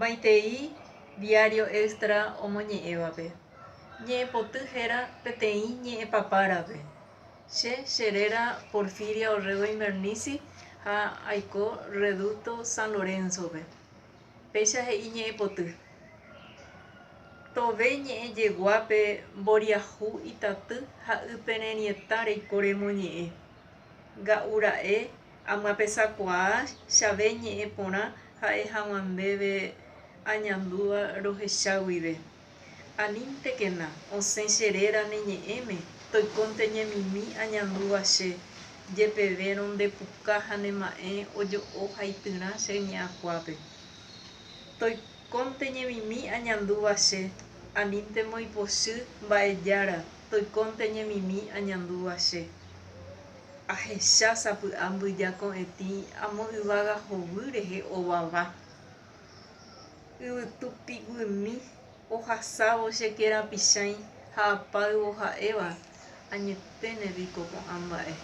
Maitei Diario Extra omoñe'ẽvape. Ñe'ẽpoty héra peteĩ ñe'ẽpapárape. Che cheréra Porfiria Orrego Invernizzi ha aiko Reducto San Lorenzo-pe. Péicha he'i ñe'ẽpoty. Tove ñe'ẽ jeguápe mboriahu itaty ha ypererĩeta reiko remoñe'ẽ. Nga'u ra'e amyapesakuaa chave ñe'ẽ porã ha'e hag̃ua ndéve añandúva rohecha guive. Aníntekena osẽ che réra ne ñe'ẽme, toikónte ñemimi añandúva che, jepevérõ nde puka ha ne ma'ẽ ojo'o haityrã che ñe'ãkuápe. Toikónte ñemimi añandúva che, aníntemo ipochy mba'ejára, toikónte ñemimi añandúva che. Ahecha sapy'a mbyja ko'ẽtĩ amo yvága hovy rehe ovava. Yvytu piguymi ohasávo che kerapichãi ha apáyvo ha'éva, añeténe piko ko'ã mba'e.